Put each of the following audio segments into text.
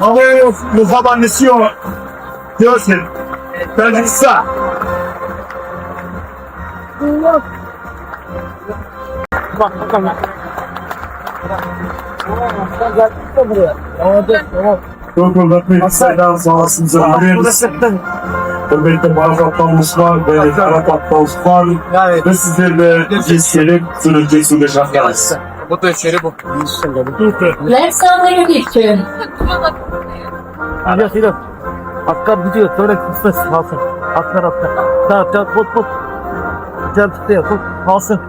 Мұқабанысио Йосин, Таджикистан. Көп көп рахмет, сайдан саласымызға кіреміз. Құрметті марапатталушылар және марапаттаушылар, біз сіздерді естелік суретке түсуге шақырамыз. Let's have a picture. İlyas, İlyas. Atlar gidiyor. Söyle kıstas kalsın. Atlar, atlar. Tamam tamam, tut tut. Güzel tuttu ya, tut. Kalsın.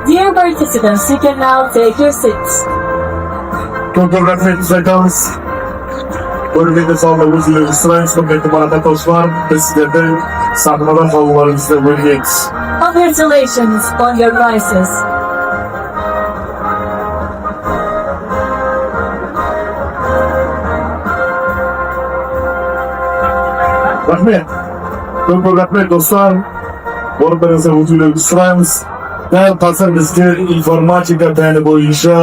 Dear participants, you can now take your seats. Көп көп рахмет, айтамыз. Көрермендер залында өздеріңізді сұраймыз, құрметті марапаттаушылар, біз сіздердің сахнада қалуларыңызды өтінеміз. Congratulations on your prizes. Рахмет. Көп көп рахмет, достар. Орындарыңызға өтулеріңізді сұраймыз. Дәл қазір бізде информатика пәні бойынша